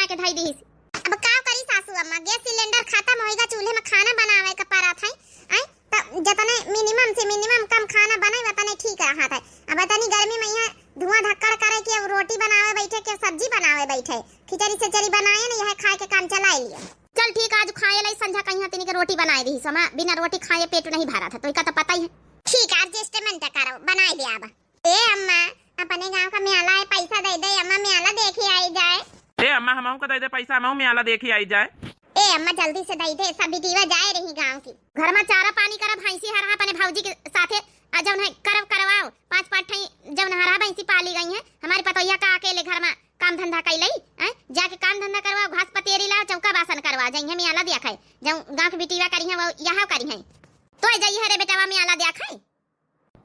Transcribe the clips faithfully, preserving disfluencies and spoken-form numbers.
के धई दीस। अब का करी सासू अम्मा, गैस सिलेंडर खतम होइगा, चूल्हे में खाना बनावे के परत है। आय, त जतने मिनिमम से मिनिमम कम खाना बने, वतने ठीक रहत है। अब इतनी गर्मी में यहाँ धुआं धक्कड़ करे कि अब रोटी बनावे बैठे, कि अब सब्जी बनावे बैठे, खिचड़ी सचरी बनाए न, यह खाए के काम चलाए लिए। चल ठीक, आज खाए लाई, संझा कहिया तनी के रोटी बनाए दीस अम्मा, बिना रोटी खाए पेट नहीं भरत है, तो इका तो पता ही है। ठीक है, adjustment करो, बनाए ले अब। ए अम्मा, अपने गाँव का मेला है, पैसा दे दे अम्मा, मेला देखे आई जाए। ए अम्मा, हमहू का दे दे पैसा, हमहू मेला देखे आई जाए। ए अम्मा, जल्दी से दे दे, सब बिटिया जाए रही गाँव की। घर में चारा पानी करा, भैंसी हरा अपने भौजी के साथे, आ जौन है करब करवाओ, पाँच पाँच ठई जौन हरा भैंसी पाली गई है, हमारी पतोहिया का अकेले घर में काम धंधा कैलई, हैं? जाके काम धंधा करवाओ, घास पतेरी लाओ, चौका बासन करवाओ, जइहे मेला देखे, जौन गाँव के बिटिया करी है वो यहाँ करी है। तो जइहे रे बेटवा मेला देखे।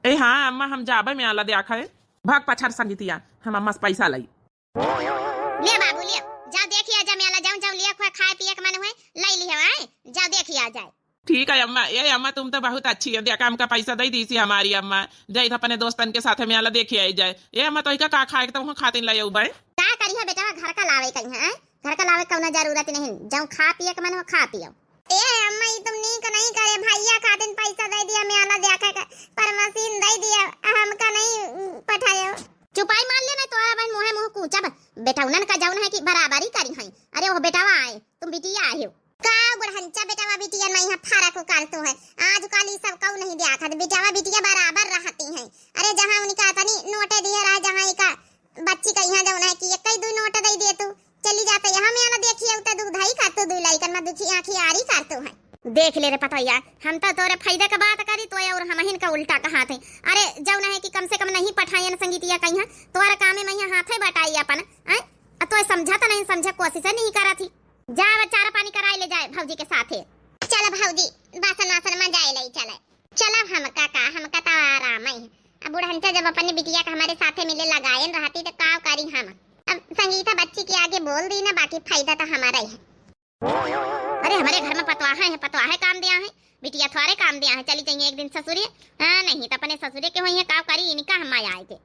ए हाँ अम्मा, हम जाबे मेला देखे। भाग पछार संगीतिया, हम अम्मा से पैसा लई। ले बाबू ले, जाओ देखिया जा मेला, जाओ जाओ, लिया खुआ खाए पिए के मन हुए, लई लिया आए, जाओ देखिया जाए। ठीक है अम्मा। ए अम्मा, तुम तो बहुत अच्छी हो, देखा हमका पैसा दे दीसी हमारी अम्मा, जाइत अपने दोस्तन के साथ मेला देखे आई जाए। ए अम्मा, तो इका का खाए के तो खातिर ले अउबे। का करिया बेटवा, घर का लावे कहीं है, घर का लावे कौनो जरूरत नहीं, जाओ खा पिए के मन हो खा पियो। ए अम्मा, ई तुम नीक नहीं करे, भैया खातिन पैसा दे दिया, मेला देखे के, पर मशीन दे दिया, हमका नहीं, उम, पठायो। चुपाई मार ले, नहीं तोहरा बहन मुँहे मुँह कूचब। बेटौनन का जौन है कि बराबरी करी हैं। अरे ओह बेटवा आए, तुम बिटिया आए हो। का बुढ़ंचा बेटवा बिटिया में यहाँ फर्क करतो है? आजकल ई सब कऊ नहीं देखत, बेटवा बिटिया बराबर रहती हैं। अरे जहाँ उनका तनी नोटे दिए रहा, जहाँ इका बच्ची का यहाँ जौन है कि एक ही दो नोट दे दिए तू, चली जाते यहाँ मेला देखिए, उते दुख धाई करतो, दुई लइकन में दुखी आँखी आरी करतो है। देख ले रे पतोहिया, हम तो तोरे फायदे का बात करी तो और हमहिन का उल्टा कहात है। अरे जौन है कि कम से कम नहीं पठायन संगीतिया कहीं, तोरे कामे में यहाँ हाथे बटाई अपन, हैं? आ तो समझा तो नहीं, समझे कोशिश नहीं करा थी। जा अब चारा पानी कराई ले जाए भौजी के साथे। चल भौजी, बासन वासन में जाए ले चले। चल अब हमका का, हमका तो आराम है। अब बुढ़ंचा जब अपने बिटिया के हमारे साथे मिले लगायन रहती तो का करी हम। अब संगीता बच्ची के आगे बोल दी ना, बाकी फायदा तो हमारा ही है। अरे हमारे घर में पतवाहे है, पतवाहे काम दिया है, बिटिया थोड़े काम दिया है, चली जाइए एक दिन ससुरे। हाँ, नहीं तो अपने ससुरे के हुई है, का करी इनका हम आए के।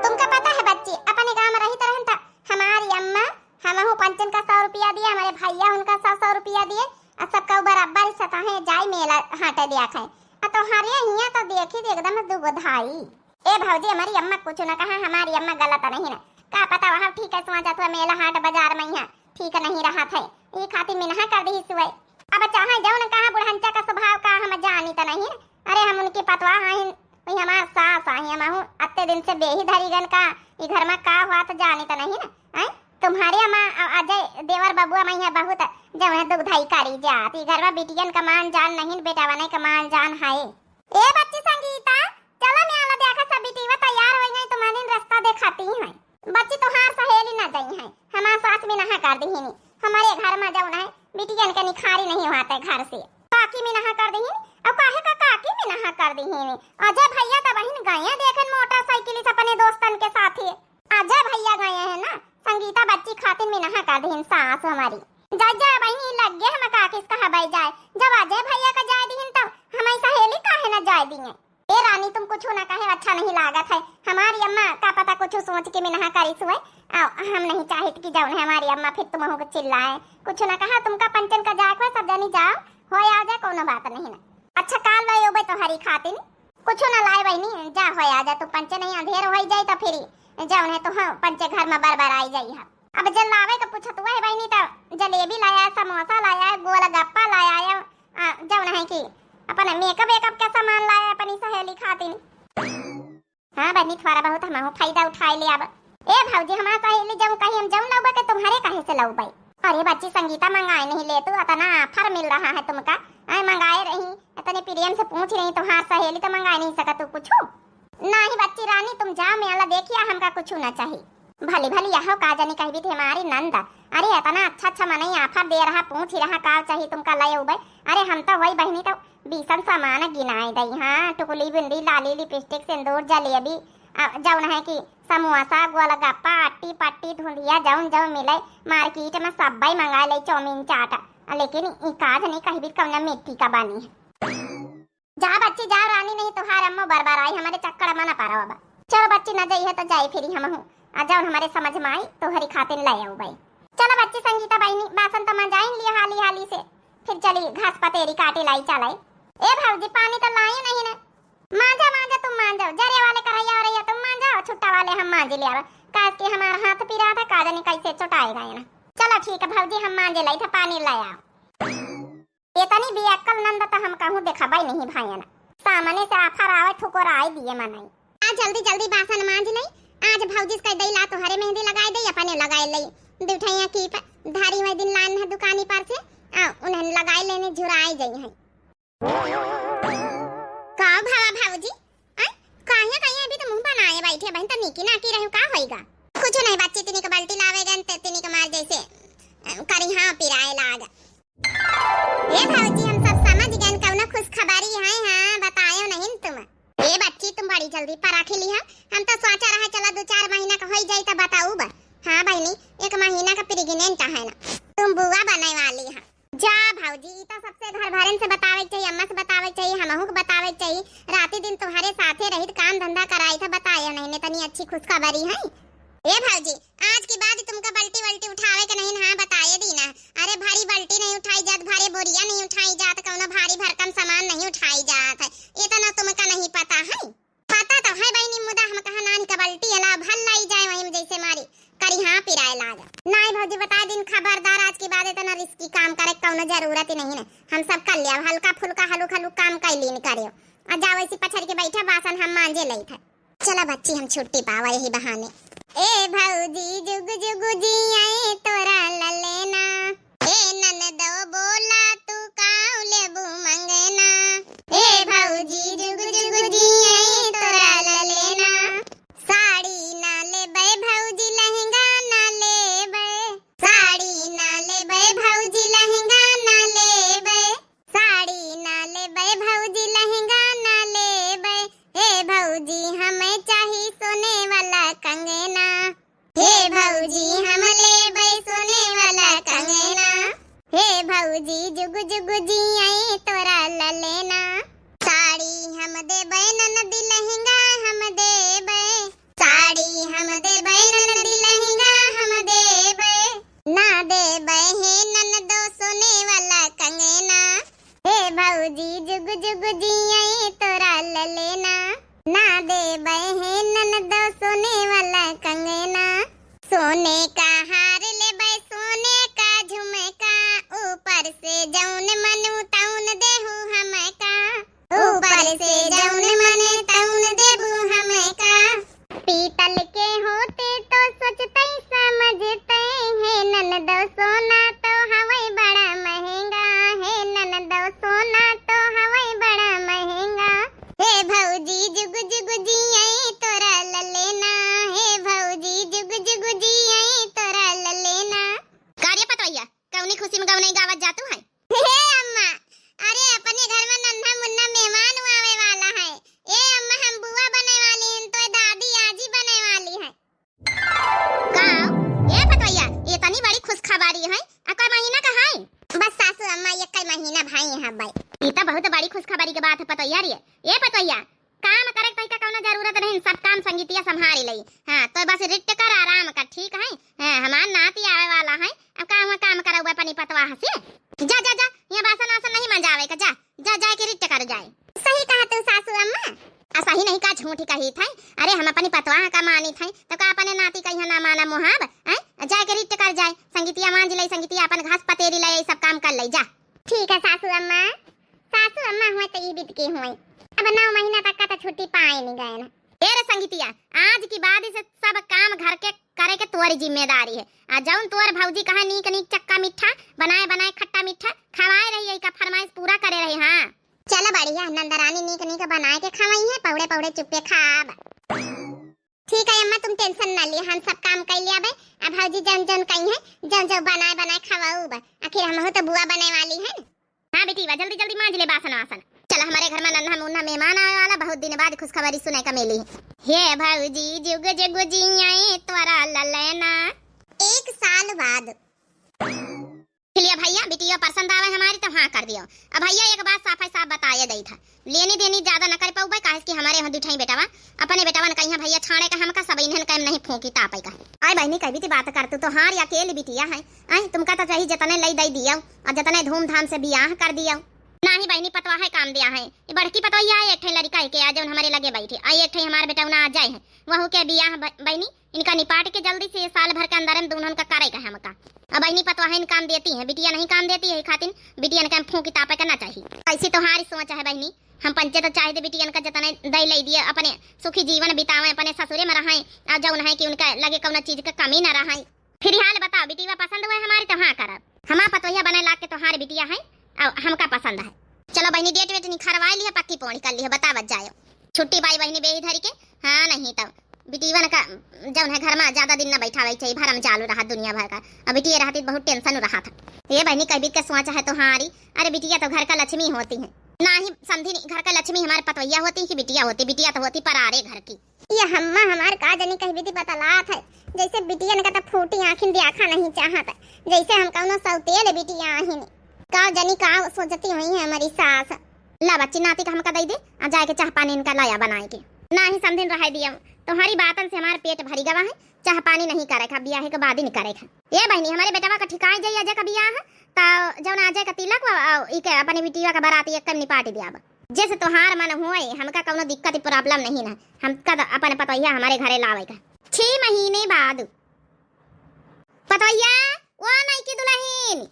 तुमका पता है बच्ची, अपने गाँव में रही तरहन त हमारी अम्मा हमहू पंचन का सौ रुपया दिए, हमारे भैया उनका सौ सौ रुपया दिए, और सबका बराबर सताहे जाई मेला हाटे दिया खाए। आ तोहरे हियाँ तो देखी तो एकदम दुगधाई। ए भौजी, हमारी अम्मा कुछ न कहा, हमारी अम्मा गलत नहीं ना, का पता वहाँ ठीक है सोचा तो मेला हाट बाजार में यहाँ ठीक नहीं रहा थे, ये खातिर मिनहा कर दी सुए। अब चाहे जौन कहा बुढ़ंचा का स्वभाव का हम जानी तो नहीं ना, अरे हम उनकी पतवा हैं, वही हमार सास आई, हम आहू अत्ते दिन से बेही धरी गन का, ई घर में का हुआ तो जानी तो नहीं ना। हैं? तुम्हारे अम्मा अ-, अजय देवर बबुआ में है बहुत जौन है दुख धाई करी जात। ई घर में बिटियन का मान जान नहीं, बेटावने का मान जान है। ए बच्ची संगीता, चलो मेला देखा, सब बिटिया तैयार हो गई, तुम्हारे रास्ता दिखाती हैं। बच्ची तोहार सहेली ना जाई है, हमार सास में नहा कर दीहिनी। हमारे घर में जौन है बिटियन के निखारी नहीं होते घर से। काकी में नहा कर दीहिनी, और काहे का काकी में नहा कर दीहिनी? अजय भैया तो बहिन गए हैं देखन मोटरसाइकिल से अपने दोस्तन के साथे। अजय भैया गए हैं ना, संगीता बच्ची खातिर में नहा कर दीहिन सास हमारी। जा जा बहिनी, लग गए हम काकी से कहा जाए, जब अजय भैया का जाए दीहिन तब हमारी सहेली काहे ना जाए दिए? ए रानी, तुम कुछ ना कहे, अच्छा नहीं लागत है। हमारी अम्मा का पता कुछ सोच के मिनहा करी सुए। आ, हम नहीं चाहित कि जौन है हमारी अम्मा फिर तुम को चिल्लाए। कुछ ना कहा, तुमका पंचन का जाए, सब जनी जाओ, हो आ जाए, कोनो बात नहीं ना। अच्छा, काल लो यो भाई तुम्हारी खातिर कुछ ना लाए बहनी, जा हो आ जा, तू पंचे नहीं अंधेर हो जाए तो फिर जौन है तो हाँ पंचे घर में बरबर आई जाई है। अब जलावे के पूछत हुआ है बहनी, तो जलेबी लाया, समोसा लाया, गोलगप्पा लाया, आ, जौन है कि अपन मेकअप वेकअप के सामान लाया अपनी सहेली खातिर। हाँ बहनी, थोड़ा बहुत हम फायदा उठाए ले अब। ए भौजी, हमार सहेली जौन कही हम जौन लौबे के तुम्हारे काहे से लौबे? अरे बच्ची संगीता, मंगाए नहीं ले तू, इतना ऑफर मिल रहा है तुमका। आए मंगाए रही, इतने प्रेम से पूछ रही तुम्हार सहेली, तो मंगाए नहीं सका तू कुछ? नाही बच्ची रानी, तुम जाओ मेला देखिया, हमका कुछ ना चाही। भली भली यहो का जनी कहबी थे हमारी नंद। अरे इतना अच्छा अच्छा मनई ऑफर दे रहा, पूछ ही रहा का चाही तुमका ले उबे। अरे हम तो वही बहनी तो बीसन सामान गिनाए दई, हाँ टुकुली बिंदी लाली लिपस्टिक सिंदूर जलेबी, आ, जौन है कि समोसा गोलगप्पा अट्टी पट्टी धुंधिया जौन जौन मिले मार्केट में सब भाई मंगा ले चाउमीन चाट। आ, लेकिन ई का जनी कहबी कौना मिट्टी का बनी है। जा बच्ची, जा रानी, नहीं तोहार अम्मो बरबर आई, हमारे चक्कर में न पड़ो अब। चलो बच्ची, न जाई है तो जाई फिरी हमहू। आ जौन हमारे समझ में आई, तोहरी खातिर ले आऊ बाई। चला बच्ची संगीता बहिनी, बासन तो मांजाइन लिया हाली हाली से, फिर चली घास पतेरी काटी लाई चलाई। ए भौजी, पानी तो लाई नहीं ने। मांजा मांजा तुम मांजो, जरे वाले करैया वरैया तुम मांजो, छुट्टा वाले हम मांज लिया। काहे कि हमार हाथ पिरा था, का जानी कैसे चोटाए गए ना। चला ठीक है भौजी, हम मांजे लाई था, पानी ले आओ। इतनी भी अक्कल नंद तो हम कहूँ देखबै नहीं भाइयन। सामने से आफर आवे ठुकराई दिए मनई। आ जल्दी जल्दी बासन मांज लई। आज भौजी से कह दई ला तोहरे मेहंदी लगाई दई, अपने लगाई लई। दुठैया की प-, धारी वही दिन लान है दुकानी पर से, आ उन्हें लगाई लेने झुराई जई है। का भवा भौजी? आय, काहे काहे अभी तो मुंह बनाए बैठे बहन, तो नीकी नाकी रहो, का होइगा? कुछ नहीं बच्ची, तिनी के बाल्टी लावे गन ते तिनी के मार जैसे, अ, करी हाँ पिराए लाग। ए भौजी, हम सब समझ गए, कौनो खुशखबरी है, हाँ, बतायो नहीं तुम। ए बच्ची, तुम बड़ी जल्दी पराखी लिहा। हम तो सोचा रहा, चला दो चार महीना का होई जाई, तब बताऊ बा। हाँ बहनी, एक महीना का प्रेग्नेंट है ना, तुम बुआ बने वाली है। जा भौजी, ई तो सबसे घर भरन से बतावे के चाहिए, अम्मा से बतावे के चाहिए, हमहू के बतावे के चाहिए। राती दिन तुम्हारे साथे रहित, काम धंधा कराई था, बतायो नहीं, इतनी अच्छी खुशखबरी है। ए भौजी, आज के बाद तुमका बल्टी वल्टी उठावे के नहीं, हाँ बताए दी ना। अरे भारी बल्टी नहीं उठाई जात, भारी बोरिया नहीं उठाई जात, कौनो भारी भरकम सामान नहीं उठाई जात है, इतना तुमका नहीं पता है? पता तो है बहिनी, मुदा हम कहा नानी का बल्टी अला भल लाई जाए, वहीं में जैसे मारी करी हाँ पिराए लाग। नहीं भौजी, बता दिन खबरदार, आज के बाद इतना रिस्की काम करे कौनो जरूरत ही नहीं है। हम सब कर लिया, हल्का फुल्का हलुक हलुक काम कर लीन करे। और जाओ ऐसी पछड़ के बैठा, बासन हम मांजे लई थे। चला बच्ची, हम छुट्टी पावा यही बहाने। ए भौजी जुग जुग जिए तोरा ललेना। ए ननदो बोला तू काऊ लेबू मंगना। ए भौजी जुग जुग जिए तोरा ललेना। साड़ी ना लेबे भौजी लहंगा ना लेबे। साड़ी ना लेबे भौजी लहंगा ना लेबे। साड़ी ना लेबे भौजी लहंगा ना लेबे। ए भौजी हमें चाही सोने वाला कंगना। हे भौजी हम लेबै सोने वाला कंगना। हे भौजी जुग जुग जियै तोरा ललेना। साड़ी हम देबै ननदी लहंगा हम देबै। साड़ी हम देबै ननदी लहंगा हम देबै। ना देबै हे ननदो सोने वाला कंगना। हे भौजी जुग जुग जियै तोरा ललेना। ना देबै हे ननदो सोने वाला कंगना। सोने का हार लेबै सोने का झुमका। ऊपर से जौन मनु तौन देहु हमका। ऊपर से जौन मने तौन देबू हमका। पीतल के होते तो सोचते समझते। हे ननदो सोना तो हवै बड़ा महंगा। हे ननदो सोना तो हवै बड़ा महंगा। हे भौजी जुग जुग जियै तोरा ललेना। हे भौजी जुग जुग जियै तोरा ललेना। का रे पतोहिया, कौनी खुशी में गवनई गावत जातू है? हे अम्मा, अरे अपने घर में नन्हा मुन्ना मेहमान आवे वाला है। ए अम्मा, हम बुआ बने वाली हैं, तो दादी आजी बने वाली है। का? ए पतोहिया, इतनी बड़ी खुशखबरी है, आ कै महीना का है? बस सासू अम्मा, एक कै महीना भाई है भाई। ई तो बहुत बड़ी खुशखबरी के बात है पतोहिया रे। ए पतोहिया, काम करे के तइका कौनो जरूरत नहीं, सब काम संगीतिया संभारी लई। हाँ, तो बस रिट्ट कर, आराम कर, ठीक है? हाँ, हमार नाती आवे वाला है, अब का हुआ काम करउबे अपनी पतवाह से? जा, जा, जा, यहाँ बासन वासन नहीं मंजावे का, जा, जा, जाए के रिट्ट कर जाए। सही कहा तू सासू अम्मा। आ सही नहीं का झूठ कही थे? अरे हम अपनी पतवाह का मानी थे, तो का अपने नाती का यहाँ ना माना मुहाब, हैं? जाए के रिट्ट कर जाए, संगीतिया मांज लई, संगीतिया अपन घास पतेरी लई, सब काम कर लई, जा। ठीक है सासू अम्मा। सासू अम्मा हुए तो ई बीत के हुए, अब नौ महीना तक का तो छुट्टी पाए नहीं गए ना। ए रे संगीतिया, आज की बाद से सब काम घर के करे के तोरी जिम्मेदारी है। आ जौन तोर भौजी कहा नीक नीक चक्का मीठा बनाए, बनाए खट्टा मीठा खवाए रही, यही का फरमाइश पूरा करे रही। हाँ, चलो बढ़िया, नंदरानी नीक नीक बनाए के खवाई है, पौड़े पौड़े चुप्पे खाब। ठीक है अम्मा, तुम tension ना लिया, हम सब काम कर लिया बे। अब भौजी जौन जौन कही है, जौन जौन बनाए बनाए खवाऊ बे, आखिर हम हो तो बुआ बने वाली है ना। हाँ बेटी, वा जल्दी जल्दी मांज ले बासन वासन। चल, हमारे घर में नन्हा मुन्ना मेहमान आवे वाला, बहुत दिन बाद खुशखबरी सुने का मिली। हे भौजी जुग जुग जियाए तोरा ललेना। एक साल बाद। खिलिया भइया, बिटिया पसंद आवे हमारी तो हाँ कर दियो। अब भइया एक बात साफे साफ बताए देई था, लेनी देनी ज्यादा न कर पउबे, काहे कि हमरे यहाँ दुठई बेटवा, अपने बेटवन कहिया भइया छाड़े का हमका, सब इन्हन कम नहीं फूंकी तापे का। आय बहिनी, कह बीती बात कर तू, तोहार अकेली बिटिया है, आय तुमका तो चाही जतने लई दई दियो और जतने धूमधाम से बियाह कर दियो। नाही बहिनी, पतवा है काम दिया है, ये बड़की पतोहिया है, एक ठे लड़का है के आ जौन हमरे लगे बैठे, आ एक ठे हमार बेटौना आ जाए है, वहू के बियाह ब-, बहिनी इनका निपाट के जल्दी से साल भर के अंदर में दुन्हन का करे का हमका। अब बहिनी पतवा है काम देती है, बिटिया नहीं काम देती है, खातिन बिटियन के हम फूंकी तापे का ना चाही। ऐसी तोहारी सोच है बहिनी, हम पंचे तो चाहे दे बिटियन का जतने दई लई दिए, अपने सुखी जीवन बितावे, अपने ससुरे में रहे, और जौन है कि उनका लगे कौनो चीज का कमी ना रहे। फिर हाल बताओ, बिटिया पसंद हुए हमारी तो हाँ करब। हमार पतोहिया बने लाग के तोहार बिटिया है और हमका पसंद है। चलो बहिनी, डेट वेट निखरवाई लिया, पक्की पोड़ी कर लिया, बतावत जायो। छुट्टी पाई बहिनी बेही धरी के, हाँ नहीं तो बिटियवन का जौन है घर में ज्यादा दिन न बैठावे चाहिए, भरम चालू रहा दुनिया भर का। अब बिटिया रहती तो बहुत टेंशन रहा था। ये बहिनी कह बीत के सोच है तोहारी, अरे बिटिया तो घर का लक्ष्मी होती है, ना ही समझी घर का लक्ष्मी हमारे पतोहिया होती कि बिटिया होती, बिटिया तो होती परारे घर की। ये हम्मा हमार का जनी कह बीती बतलात है, जैसे बिटियन का तो फूटी आँखिन देखा नहीं चाहत, जैसे हम कौनो सौतेल बिटिया आहिन। का जनी का सोचती हुई है हमारी सास। ला बच्ची, नाती का हमका दई दे, आ जाए के चाह पानी इनका लाया बनाए के। ना ही समझिन रहे दिया, तुम्हारी बातन से हमार पेट भरी गवा है, चाह पानी नहीं करे खा, बियाह के बाद ही नहीं करे खा। ये बहिनी, हमारे बेटवा का ठिकाए जाई अजय का बियाह, तो जौन अजय का तिलक वा, आ, इके अपने बिटिया का बारात एक कम निपाट दिया बा। जैसे तोहार मन होए, हमका कौनो दिक्कत problem नहीं ना, हमका तो अपन पतोहिया हमारे घरे लावे का। छह महीने बाद पतोहिया, ओ नई की दुल्हन,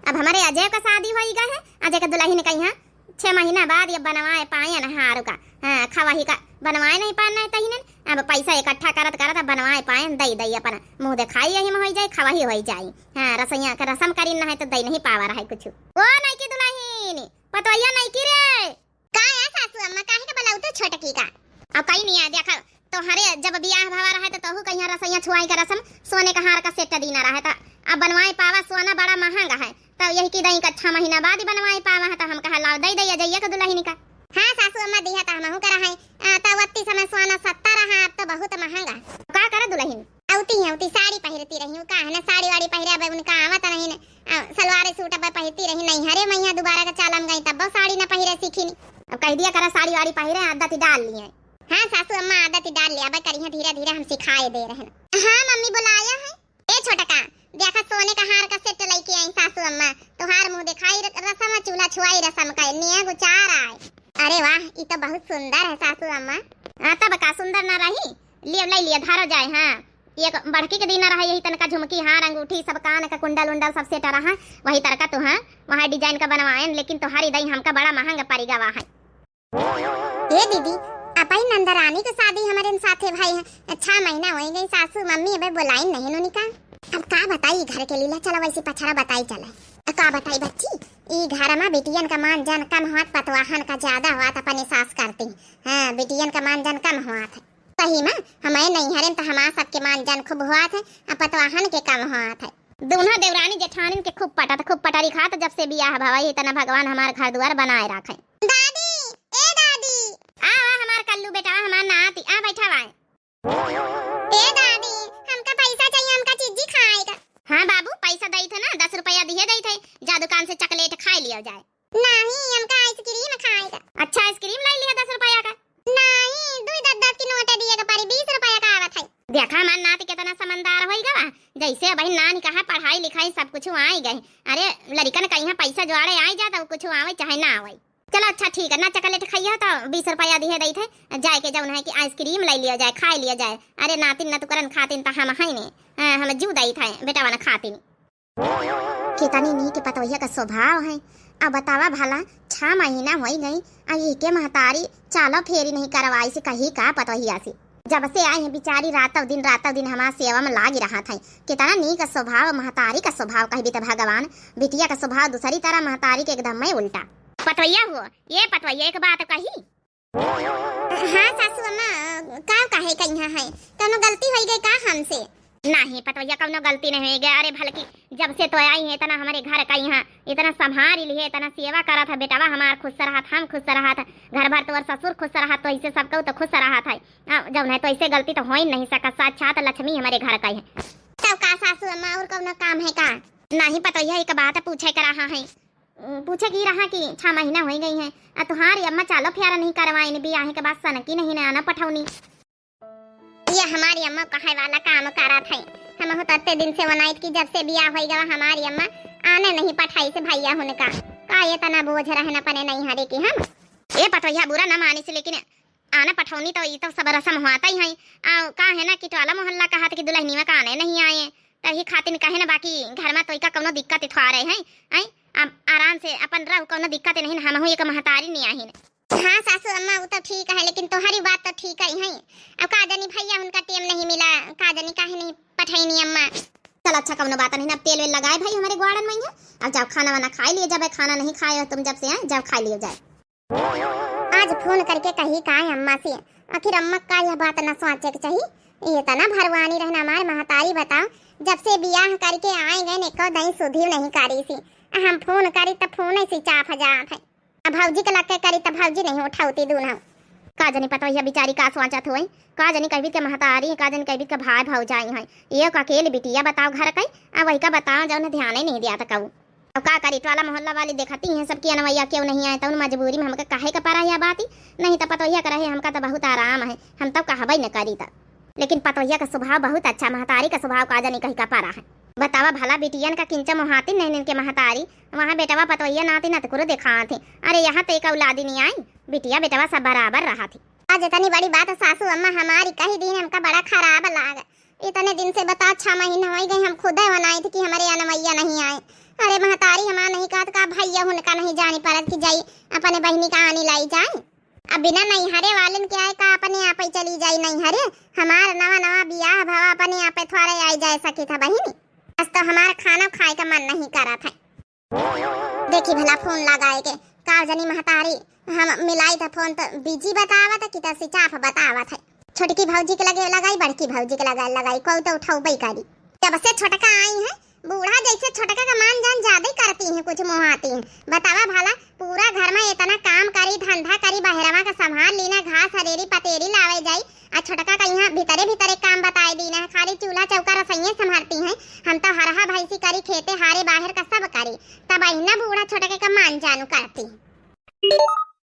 अब हमारे अजय का शादी होई गए है, अजय का दुल्हन कहिया छह महीना बाद ये बनवाए पाए न हारू का, हाँ, खवाही का बनवाए नहीं पान नहीं तहिनन, अब पैसा इकट्ठा करत करत अब बनवाए पाए, दई दई अपन मुँह दिखाई यही में होई जाए, खवाही होई जाए। हाँ, रसोइया का रसम करीन ना है तो दई नहीं पावा रहे कुछ। ओ नई की दुल्हन, पतोहिया नई की रे। का है सासू अम्मा, काहे के बलौते छोटकी का? अब कहीं नहीं है, देखा तोहरे जब बियाह भवा रहे तो तोहू कहिया रसोइया छुआई का रसम, सोने का हार का set दीना रहे, तो अब बनवाए पावा, सोना बड़ा महंगा है, तो यही की दई का छह महीना बाद ही बनवाए पावा है, तो हम कहा लाओ दई दई अजैया का दुल्हन का। हाँ सासू अम्मा, दिया तो हमहू का रहे, आ, तो वत्ती समय सोना सस्ता रहा, अब तो बहुत महंगा। का करे दुल्हन? अउती हैं, अउती साड़ी पहिरती रही हूँ, का है ना, साड़ी वाड़ी पहिरे अब उनका आवत नहीं ने, आ, सलवार सूट अब पहिरती रही, नैहरे में यहाँ दोबारा का चालम गई तब साड़ी न पहिरे सीखी नी। अब कह दिया करा साड़ी वाड़ी पहिरे, आदत ही डाल ली है। हाँ सासू अम्मा, आदत ही डाल लिया, अब करिए धीरे धीरे हम सिखाए दे रहे हैं। हाँ मम्मी बुलाया है। ए छोटका, देखा सोने का हार का set लेके आई सासू अम्मा, तोहार मुँह दिखाई र-, रसम, चूल्हा छुआई रसम का निया गुचार आए। अरे वाह, ई तो बहुत सुंदर है सासू अम्मा। हाँ, तब का सुंदर ना रही? लियो, ले लियो, धारो जाए। हाँ, एक बड़की के दीना रहा, यही तनका झुमकी, हार, अंगूठी, सब कान का कुंडल उंडल सब set रहा, वही तरका तो हाँ, वहाँ design का बनवाएन, लेकिन तोहारी दई हमका बड़ा महंग पड़ी गवा है। ए दीदी, अपही नंदरानी के शादी हमरे साथे भई है, छह महीना होई गई, सासू मम्मी अबे बोलाइन नहीं नु निका। अब का बताई घर के लीला, चलो वैसे पछड़ा बताई चले। का बताई बच्ची, ई घर में बिटियन का मान जान कम होत, पतवाहन का ज्यादा होत, अपने सास करती। हाँ, बिटियन का मान जान कम होत है। सही में, हमारे नैहरे में तो हमार सबके मान जान खूब होत है, आ पतवाहन के कम होत है। दोनों देवरानी जेठानिन के खूब पटत, खूब पटरी खात, जब से बियाह भवा है, इतना भगवान हमार घर दुआर बनाए रखे। दादी, ए दादी। आ, आ, हमार कल्लू बेटा, हमार नाती, आ बैठा वाए। ए दादी, हमका पैसा चाहिए, हमका चिज्जी खाए का। हाँ बाबू, पैसा दई थे ना, दस रुपया दिए दई थे, जा दुकान से chocolate खाए लिया जाए। नहीं, हमका ice cream खाए का। अच्छा, ice cream लाई लिया दस रुपया का। नहीं, दुई दस दस की नोट दिए के पड़ी, बीस रुपया का आवत है। देखा हमार नाती कितना समझदार होई गवा, जैसे अबही नानी कहा पढ़ाई लिखाई सब कुछ आई गए। अरे लड़िकन कहीं पैसा जुआड़े आई जाता, कुछ आवे चाहे ना आवे। चलो अच्छा ठीक है, ना chocolate खाइए तो बीस रुपया दिए दई थे, जाए के जौन है कि ice cream ले लिया जाए, खाए लिया जाए। अरे नातिन नतुकरन खातिन त हम है ने, हाँ, हम जू दई थे बेटवा न खातिन। कितनी नीक पतोहिया का स्वभाव है। अब बतावा भला, छह महीना होई गई, आ एके महतारी चालो फेरी नहीं करवाई से कही का पतोहिया से। जब से आई है बिचारी रातों दिन, रातों दिन हमार सेवा में लागी रहत है। कितना नीक स्वभाव, महतारी का स्वभाव कहबी त भगवान, बिटिया का स्वभाव दूसरी तरह, महतारी के एकदम में उल्टा। पतोहिया हो, ये पतोहिया एक बात कही। हाँ सासू अम्मा, का कहे कहिया है, कौनो गलती होई गई का हमसे? नहीं पतोहिया, कौनो गलती नहीं होई गई। अरे भलकी जब से तो आई है इतना हमारे घर का यहाँ इतना संभाल लिए, इतना सेवा करत है बेटवा हमार, खुश रहत, हम खुश रहत, घर भर तोर ससुर खुश रहत, तो ऐसे सबको तो खुश रहत है। आ, जौन है तो ऐसे गलती तो हो ही नहीं सकत, साक्षात लक्ष्मी हमारे घर का है। तब का सासू अम्मा और कौनो काम है का? नाही पतोहिया, एक बात पूछे के रहा है। पूछे की रहा कि छह महीना होइ गई है, आ तुहारी अम्मा चालो फेरा नहीं करवाइन, बियाहे के बाद सनकी नहीं ना आना पठौनी। ये हमारी अम्मा कहे वाला काम करत है। हमहू तो अत्ते दिन से वनाइत कि जब से बियाह होइ गवा हमारी अम्मा आने नहीं पठाइस भैया हुनका। का ये तना बोझ रहन अपने नैहरे के हम? ए पतोहिया बुरा न मानिस, लेकिन आना पठौनी तो ई तो सब रसम होता ही है। आ का है ना कि टोला मोहल्ला कहत कि दुलहनिया का आने नहीं आए, तो ही खातिन कहे ना, बाकी घर में तो इका कौनो दिक्कत इथवारे है, आई? अब आराम से अपन रहो, कौनो दिक्कत नहीं, हमहू एक महतारी नहीं आहिन। हाँ सासू अम्मा, वो तो ठीक है, लेकिन तोहरी बात तो ठीक ही है। अब का जानी भैया उनका टेम नहीं मिला, का जानी काहे नहीं पठैनी अम्मा। चल अच्छा, कौनो बात नहीं, अब तेल वेल लगाए भाई हमारे ग्वाड़न में है। अब जाओ खाना वाना खाए लिए जाबे, खाना नहीं खाए हो तुम जब से आए, जाओ खा लिए जाए। आज फोन करके कही का है अम्मा से, आखिर अम्मा का यह बात ना सोचे के चाहिए। ये तना भरवानी रहना हमारे महतारी बताओ, जब से बियाह करके आए गए एको दई सुधी नहीं करी सी। हम फोन करी त फोन ऐसे चाफ जात है। अब भौजी के लग के करी त भौजी नहीं उठावती दून हम। का जनी पतोहिया बिचारी का सोचत होई, का जनी कहबी के महतारी, का जनी कहबी के भाई भौजाई हैं। ये का अकेले बिटिया बताओ घर कई, आ वही का बताओ जौन ध्यान ही नहीं दिया त कहू। अब का करी, टोला मोहल्ला वाली देखती हैं सबकी अनवैया क्यों नहीं आए, तौन मजबूरी में हमके कहे के परा यह बात ही। नहीं त पतोहिया के रहे हमका त बहुत आराम है, हम तो कहबे न करी त। लेकिन पतोहिया का स्वभाव बहुत अच्छा, महतारी का स्वभाव का जनी कही का परा है। बतावा भला बिटियन का किंचा मोहाती नहीं इनके महतारी, वहाँ बेटवा पतोहिया नाती नतकुर देखात है। अरे यहाँ तो एक औलादी नहीं आई, बिटिया बेटवा सब बराबर रहा थी। आज इतनी बड़ी बात सासू अम्मा हमारी कही दीन, हमका बड़ा खराब लाग। इतने दिन से बता, छह महीना हो गए, हम खुदे वनाइत कि हमारे अनवैया नहीं आए। अरे महतारी हमार नहीं कहत का भैया उनका नहीं जानी पड़त कि जाई अपने बहिनी का आनी लाई जाए। अब बिना नैहरे वालन के आए का अपने आप ही चली जाई नैहरे? हमार नवा नवा बियाह भवा, अपने आप ही थोड़े आई जाए सकी था बहिनी। बस तो हमार खाना खाए का मन नहीं करत है। देखी भला फोन लगाए के, का जनी महतारी, हम मिलाई था फोन तो बिजी बतावत है कि तो सिचाफ बतावत है। छोटकी भौजी के लगे लगाई, बड़की भौजी के लगे लगाई, कोई तो उठाउबे करी। जब से छोटका आई है, बूढ़ा जैसे छोटका का मान जान ज्यादा ही करती हैं, कुछ मोहाती हैं। बतावा भला, पूरा घर में इतना काम करी, धंधा करी, बहरवा का संभाल लीना, घास हरेरी पतेरी लावे जाई, आ छोटका का यहाँ भीतरे भीतरे काम बताए दीना है, खाली चूल्हा चौका रसोइये संभालती हैं। हम तो हरहा भैंसी करी, खेते हारे बाहर का सब करी, तब अहिना बूढ़ा छोटके का मान जानू करती।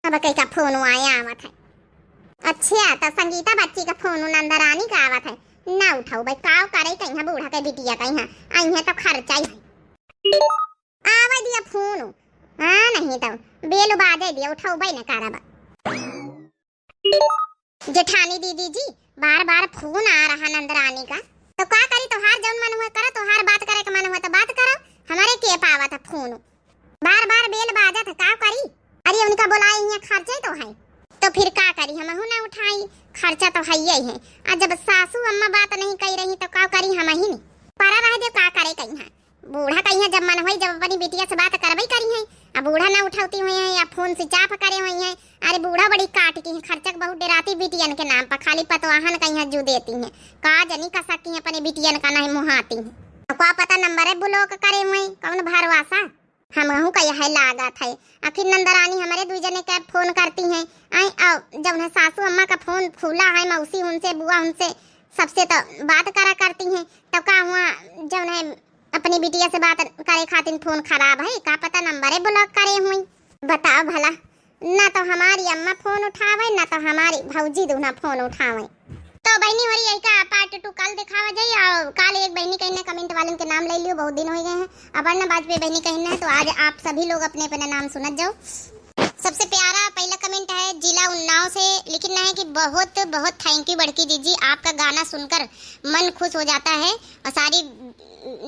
अब कई का फोन आया आवत है। अच्छा, तो संगीता बच्ची का फोन नंदरानी का आवत है, ना उठाउबे, काव करे कहीं बूढ़ा के बिटिया कहीं आई है तो खर्चा ही है। आवे दिया फोन, हाँ नहीं तो बेल बाजे दिया, उठाउबे न करब। जेठानी दीदी जी, बार बार फोन आ रहा नंदरानी का, तो का करी, तोहार जौन मन हुए करा, तोहार बात करे के मन हुए तो बात करो, हमारे के पावत है फोन, बार बार बेल बाजत है, का करी? अरे उनका बोलाए हियाँ खर्चे तो है, तो फिर का करी, हमहू ना उठाई, खर्चा तो है ही है। आ जब सासू अम्मा बात नहीं कही रही तो का करी, हम ही नहीं परा रह दे, का करे कहीं। बूढ़ा कहिया जब मन होई, जब अपनी बिटिया से बात करबे करी है, अब बूढ़ा ना उठावती हुई है या फोन से चाप करे हुई है। अरे बूढ़ा बड़ी काट की है, खर्चा के बहुत डेराती बिटियन के नाम पर, खाली पतवाहन कहिया जू देती है। का जनी का सकी अपने बिटियन का नहीं मुहाती है। का पता नंबर है ब्लॉक करे हुई, कौन भरवासा। हमहू का यह लागत है, आखिर नंदरानी हमारे दुई जने के फोन करती हैं। आई, अउ जौन है सासू अम्मा का फोन खुला है, मौसी उनसे, बुआ उनसे, सबसे तो बात करा करती हैं। तो का हुआ, जौन है अपनी बिटिया से बात करे खातिर फोन खराब है, का पता नंबरे ब्लॉक करे हुई। बताओ भला, ना तो हमारी अम्मा फोन उठावे, ना तो हमारी भौजी दूना फोन उठावे। तो बहनी होरी यही का पार्ट टू कल दिखावा जाई। और कल एक बहनी कहीं ने कमेंट वालन के नाम ले लियो, बहुत दिन हो गए हैं। अपर्णा वाजपेयी बहनी कहीं ने, तो आज आप सभी लोग अपने अपने नाम सुनत जाओ। सबसे प्यारा पहला कमेंट है जिला उन्नाव से, लिखिन है कि बहुत बहुत थैंक यू बड़की जीजी, आपका गाना सुनकर मन खुश हो जाता है और सारी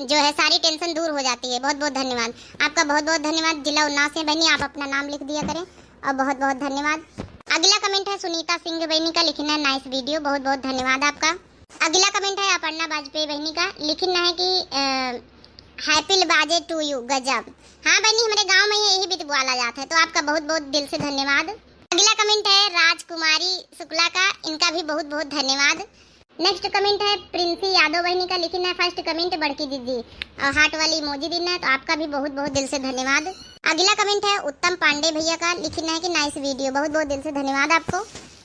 जो है सारी टेंशन दूर हो जाती है। बहुत बहुत धन्यवाद आपका, बहुत बहुत धन्यवाद। जिला उन्नाव से बहनी, आप अपना नाम लिख दिया करें और बहुत बहुत धन्यवाद। अगला कमेंट है सुनीता सिंह बहनी का, लिखिन है नाइस वीडियो, बहुत बहुत धन्यवाद आपका। अगला कमेंट है अपर्णा वाजपेयी बहनी का, लिखिन है कि हैप्पी बाजे टू यू, गजब। हाँ बहनी, हमारे गांव में यही बीत बोला जाता है, तो आपका बहुत बहुत दिल से धन्यवाद। अगला कमेंट है राजकुमारी शुक्ला का, इनका भी बहुत बहुत धन्यवाद। नेक्स्ट कमेंट है प्रिंसी यादव बहनी का, लिखिन है फर्स्ट कमेंट बड़की दीदी और हार्ट वाली इमोजी दीन है, तो आपका भी बहुत बहुत दिल से धन्यवाद। अगला कमेंट है उत्तम पांडे भैया का, लिखिन है कि नाइस वीडियो, बहुत बहुत दिल से धन्यवाद आपको।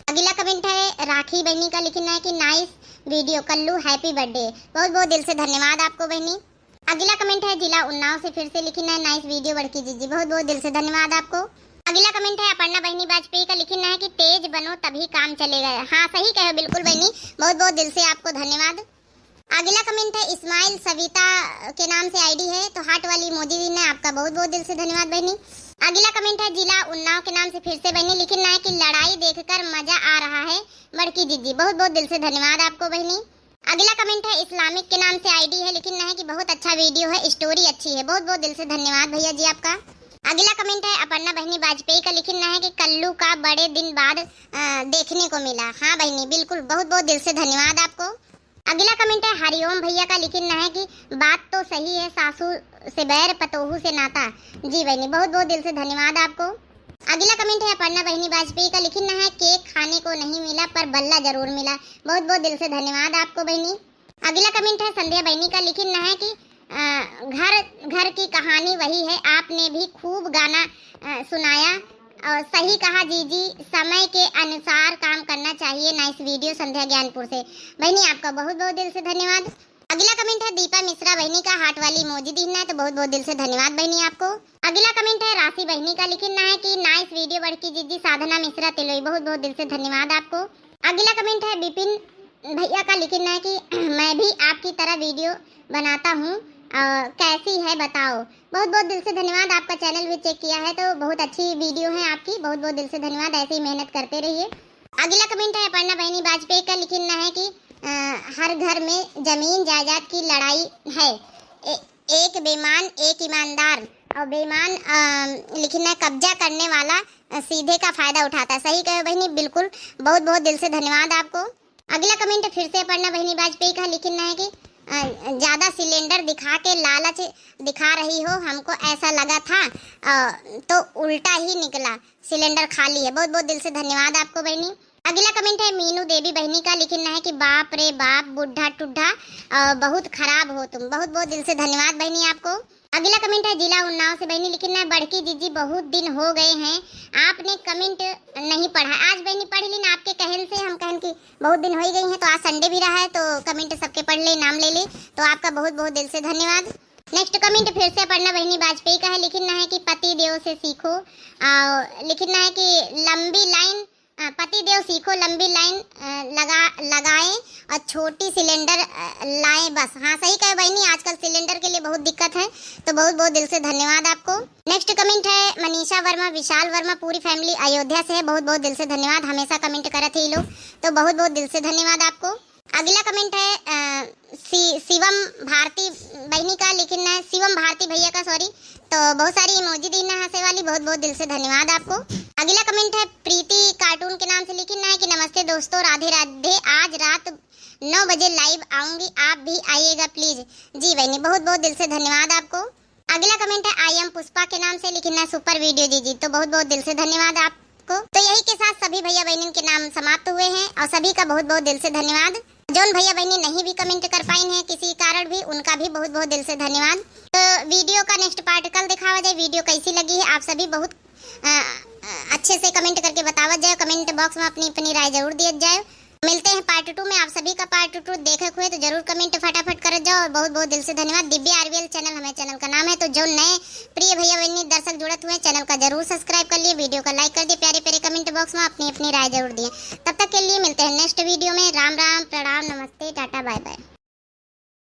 अगला कमेंट है राखी बहनी का, लिखिन है कि nice video Kallu, happy birthday, बहुत बहुत दिल से धन्यवाद आपको बहनी। अगला comment है जिला उन्नाव से, फिर से लिखिन है nice video बड़की जीजी, बहुत बहुत दिल से धन्यवाद आपको। अगला comment है अपर्णा बहिनी वाजपेयी का, लिखिन है कि तेज बनो तभी काम चलेगा। हाँ, सही कहे हो बिल्कुल बहिनी, बहुत बहुत दिल से आपको धन्यवाद। अगला comment है इस्माइल सविता के नाम से ID है, तो heart वाली emoji दीन है, आपका बहुत बहुत दिल से धन्यवाद बहिनी। अगला comment है जिला उन्नाव के नाम से, फिर से बहिनी लिखिन है कि लड़ाई देखकर मजा आ रहा है बड़की जीजी, बहुत बहुत दिल से धन्यवाद आपको बहिनी। अगला comment है इस्लामिक के नाम से ID है, लिखिन है कि बहुत अच्छा video है, story अच्छी है, बहुत बहुत दिल से धन्यवाद भैया जी आपका। अगला comment है अपर्णा बहिनी वाजपेयी का, लिखिन है कि कल्लू का बड़े दिन बाद अ, देखने को मिला। हाँ बहिनी, बिल्कुल, बहुत बहुत दिल से धन्यवाद आपको। अगला comment है हरिओम भैया का, लिखिन है कि बात तो सही है, सासू से बैर पतोहू से नाता। जी बहिनी, बहुत बहुत दिल से धन्यवाद आपको। अगला comment है अपर्णा बहिनी वाजपेयी का, लिखिन है केक खाने को नहीं मिला पर बल्ला जरूर मिला। बहुत बहुत दिल से धन्यवाद आपको बहिनी। अगला comment है संध्या बहिनी का, लिखिन है कि अ, घर घर की कहानी वही है, आपने भी खूब गाना अ, सुनाया और सही कहा जीजी, समय के अनुसार काम करना चाहिए। Nice video संध्या ज्ञानपुर से। बहिनी आपका बहुत बहुत दिल से धन्यवाद। अगला comment है दीपा मिश्रा बहिनी का, heart वाली emoji दीन है, तो बहुत बहुत दिल से धन्यवाद बहिनी आपको। अगला comment है राशि बहिनी का, लिखिन है कि nice video बड़की जीजी साधना मिश्रा तिलोई, बहुत बहुत दिल से धन्यवाद आपको। अगला comment है विपिन भैया का, लिखिन है कि मैं भी आपकी तरह video बनाता हूँ, अ, कैसी है बताओ। बहुत बहुत दिल से धन्यवाद, आपका channel भी check किया है तो बहुत अच्छी video है आपकी, बहुत बहुत दिल से धन्यवाद, ऐसे ही मेहनत करते रहिए। अगला comment है अपर्णा बहिनी वाजपेयी का, लिखिन है कि अ, हर घर में जमीन जायदाद की लड़ाई है, ए, एक बेईमान एक ईमानदार, और बेईमान अ, लिखिन है कब्जा करने वाला अ, सीधे का फायदा उठाता है। सही कहे बहिनी, बिल्कुल, बहुत बहुत दिल से धन्यवाद आपको। अगला comment फिर से अपर्णा बहिनी वाजपेयी का, लिखिन है कि अ, ज्यादा सिलेंडर दिखा के लालच दिखा रही हो, हमको ऐसा लगा था अ, तो उल्टा ही निकला, सिलेंडर खाली है। बहुत बहुत दिल से धन्यवाद आपको बहिनी। अगला comment है मीनू देवी बहिनी का, लिखिन है कि बाप रे बाप, बुढ़ा टुढ़ा, अ, बहुत खराब हो तुम। बहुत बहुत दिल से धन्यवाद बहिनी आपको। अगला comment है जिला उन्नाव से बहिनी, लिखिन है बड़की जीजी बहुत दिन हो गए हैं आपने comment नहीं पढ़ा। आज बहिनी पढ़ लीन, आपके कहन से हम कहन कि बहुत दिन हो ही गई हैं, तो आज Sunday भी रहा है तो comment सबके पढ़ ले, नाम ले ले, तो आपका बहुत बहुत दिल से धन्यवाद। Next comment फिर से अपर्णा बहिनी वाजपेयी का है, लिखिन है कि पति देव से सीखो, और लिखिन है कि लंबी line, अ, पति देव सीखो लंबी line, अ, लगा, लगाएं और छोटी सिलेंडर, अ, लाएं बस। हाँ, सही कहे बहिनी, आजकल सिलेंडर के लिए बहुत दिक्कत है, तो बहुत बहुत दिल से धन्यवाद आपको। Next comment है मनीषा वर्मा, विशाल वर्मा, पूरी family अयोध्या से है, बहुत बहुत दिल से धन्यवाद, हमेशा comment करत है ये लोग, तो बहुत बहुत दिल से धन्यवाद आपको। अगला comment है अ, शि-, शिवम भारती बहिनी का, लिखिन है शिवम भारती भैया का, sorry, तो बहुत सारी emoji दीन है हंसे वाली, बहुत बहुत दिल से धन्यवाद आपको। अगला comment है प्रीति cartoon के नाम से, लिखिन है कि नमस्ते दोस्तों, राधे राधे, आज रात नौ बजे live आऊंगी, आप भी आइएगा please। जी बहिनी, बहुत बहुत दिल से धन्यवाद आपको। अगला comment है I am पुष्पा के नाम से, लिखिन है super video जीजी, तो बहुत बहुत दिल से धन्यवाद आपको। तो यही के साथ सभी भैया बहिनी के नाम समाप्त हुए हैं और सभी का बहुत बहुत दिल से धन्यवाद। जौन भैया बहिनी नहीं भी comment कर पाइन हैं किसी कारण भी, उनका भी बहुत बहुत दिल से धन्यवाद। तो video का next part कल दिखावा जाए, video कैसी लगी है आप सभी बहुत अ, अ, अच्छे से comment करके बतावत जाए, comment box में अपनी अपनी राय जरूर दियत जाए। मिलते हैं part two में। आप सभी का part two देखे हुए तो जरूर comment फटाफट करत जाओ। और बहुत बहुत दिल से धन्यवाद। दिव्या RVL channel हमारे channel का नाम है, तो जो नए प्रिय भैया बहनी दर्शक जुड़त हुए channel का जरूर subscribe कर लिए, video का like कर दिए, प्यारे प्यारे comment box में अपनी अपनी राय जरूर दिए। तब तक के लिए मिलते हैं next video में। राम राम, प्रणाम, नमस्ते, टाटा, bye bye।